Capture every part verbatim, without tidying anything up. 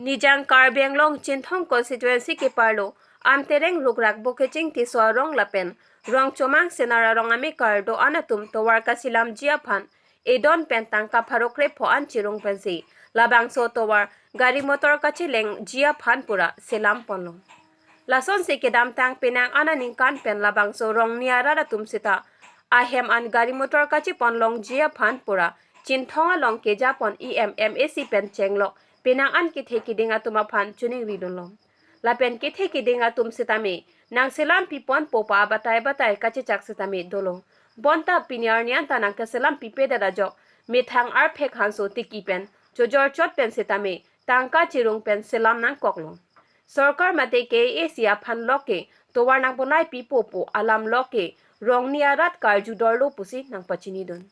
Nijang Karbi Anglong Chinthong constituency keparlo Amtereng Rukrak Bukeching Tisso arong lapen Rongchomang Senar arong amekar do-an atum tovar kachelamji aphan edon pen tangka pharo krepho an chirung pensi labangso tovar gari motor kachelengji aphan pura chelam ponlo. Lasonsi kedamtang penang an aningkan pen labangso rongni arat atum seta ahem an gari motor kachepon longji aphan pura Chinthong along kejapon E M, M A C pen chenglok penang an kethe keding atum aphan choningri dunlo. Lapen kethe keding atum setame nangchelam piponpo pu abatai batai kachechak setame dolo. Bonta pini arni anta nangkachelam pipedet ajok methang arphek hanso tiki pen chojor chot pen setame tangka chirung pen chelam nangkoklo. Sorkar mate K A A C aphan lok ke tovar nangponai pipo pu alam lok ke rongni arat karjudorlo pusi nangpachinidun.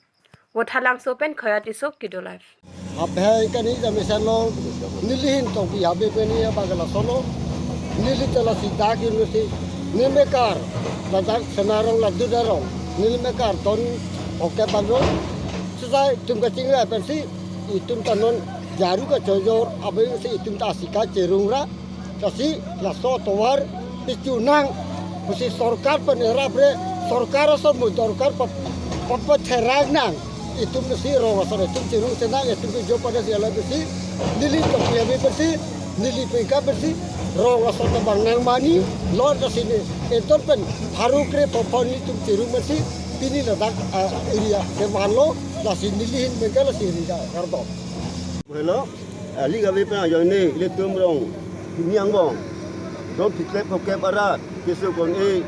Vothatlangso pen Khaya Tisso, Kido Live. Aphai kani jame salo nelihin tongpi habe peni abagala solo neli tala si dak yun si neli mekar ladak Senarong ladudarong neli mekar ton oke bagro sejai tum kaching ra pensi itum tanon jaru kachojor abe si itum ta asika chirung ra. Lasi laso tovar pichu nang pusi sorkar pen erap re sorkar aso mu sorkar pap- papatherak nang itum si rong aso itum chirung senang itum ke jo pada si ala si neli tongpi habe pensi neli peka pensi rong aso tabang nang mani lor kasi ni eton pen pharo krepho an itum chirung pensi pini ladak ah, area kemanlo lasi nelihin mengka lasi area kardom. Hello, ali gabe pen ajoine ilitum rong ini angbong rong phlikep phokep arat keso kon-e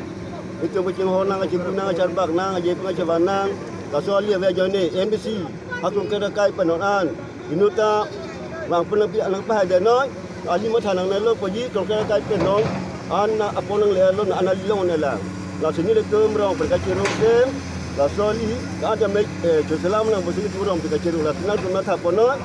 itum kachinghon nang kachibun nang kacharbak nang aje pen kachavan nang laso ali ave ajoine M B C haklong kera kai panon an inuta bang pen pi anang pahai denoi ali matha nangnelo poji klong kera kai panon an na apon nanglelo na an ali long nela. Laso nelitum rong pen kachirung pen laso ali ka ada me cheselam nang pusi nelitum rong pen kachirung laso nangtum matha ponoi.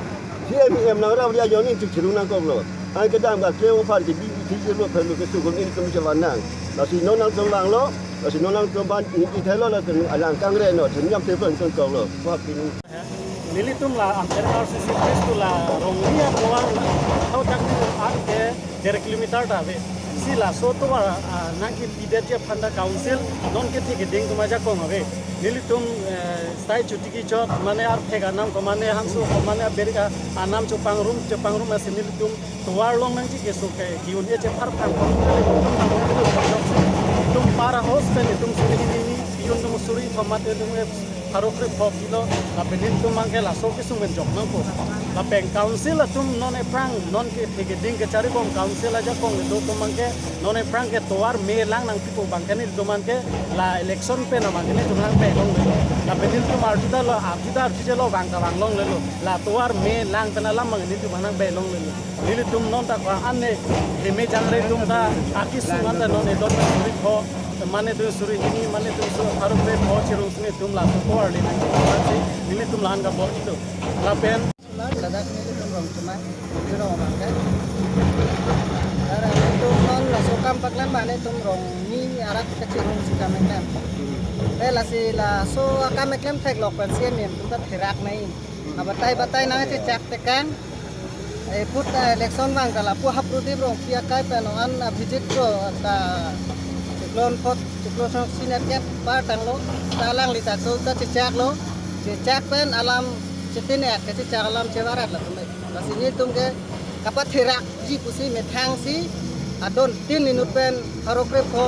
Si M M nang ra ria joni chirung nangkoklo. An kedam ka kleo phan ke bi bi thi lo phan lo keso kon ilitum chavan nang. Lasi non nangtum vanglo, lasi non nangtum ban ini ithelo la tum alang kangre no, tum nyam te phan kon koklo. Wah pini. Nelitum la Amtereng R C C Kristu la rongni atovar thao dak ni ar ke der kilometer ta ave. Si laso tovar ah, nangkepidetji aphan ta council non kethe keding atum ajakong ave. Nelitum eh, stai chuti kichot mane arphek anam ko mane hanso ko mane aberik anam chopangrum chopangrum asi nelitum tovar long nangji keso ke ki-un-e chephar phang pon nelitum itum para host pen itum suri hini ni ki-un atum suri phamat itum pharo krepho pilo lapen nelitum abangke laso kesung pen jok nangpo. Lapen council atum non ephrang non kethe keding kachari bom council ajakong do atum abangke non ephrang ke tovar me lang nangpipo abangke nelitum abangke la election pen abangke nelitum nangbe longlelo. Lapen nelitum arjuda lo arjuda arjujelo abang kavang longlelo. La tovar me lang pen alam abangke nelitum nangbe longlelo. Nelitum non ta ko an ne heme jangre atum ta akesung an ta non edon pen suri pho mane itum suri hini mane itum su pharo krepho chirung si nelitum laso tovar le nangji si nelitum la-an kabor itum. Lapen ladak nelitum Rongchomang, neli rong abangke. Ara nelitum non laso kam paklem mane itum rongni arat kachirung si kam eklem. Te lasi laso akam eklem theklok pensi M M atum ta therak nai. Abatai batai nangchechak tekang. Eh, put eh, election abang ta lapu ha Prodip Rongpi akai pen non an Abhijit Kro ta chiklon phot chiklon song sinet ke par tanglo ta alangli ta so ta chechaklo. Chechak pen alam chetin ek kachechak alam chevarat latum. Lasi nelitum ke kapatherakji pusi methang si adon tin inut pen pharo krepho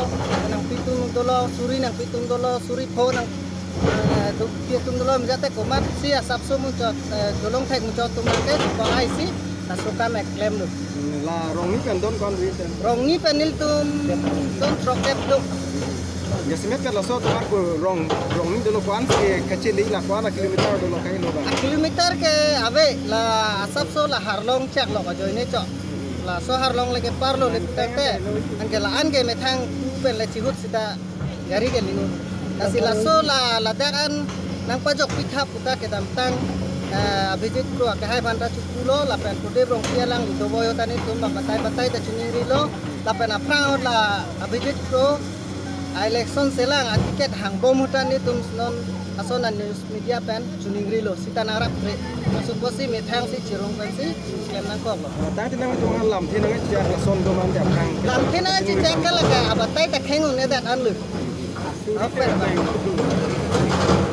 nangpi atum dolo, suri nangpi atum dolo, suri pho nang eh, do pi atum dolo, mejate komat si asapso muchot eh, jolong thek muchot atum ke ko ai si laso kam eklem lo. La rongni pen don ko-an ri pen. Rongni pen nelitum don throkkep lo. Jasemet pen laso atum ko rong rongni dolo ko-an ke kachili la ko-an kilometer dolo kailo ba. A kilometer ke ave la asapso la Harlong chak lo ajoine chok. Laso Harlong le kepar lo le tete. Anke la-an ke methang pu pen le chihut sita gari ke lingun. Lasi laso la ladak an nangpajok pitha puta kedamtang eh, Abhijit Kro akehai aphan ta chukulo lapen Prodip Rongpi alangli dovoiyo ta nelitum batai batai ta chiningrilo lapen aphrang la Abhijit Kro Election selang a-ticket hangbom ahut ta netum non ason a-news media pen chiningrilo, sita nangrap kre. Laso apotsi methang si chirung pensi klem nangkoklo. Tangte nangtum alam thin nangchechak lason do mante aphrang. Lam thin nangchechak ke la ke abatai ta kheng un-edet anlo. Apa ba?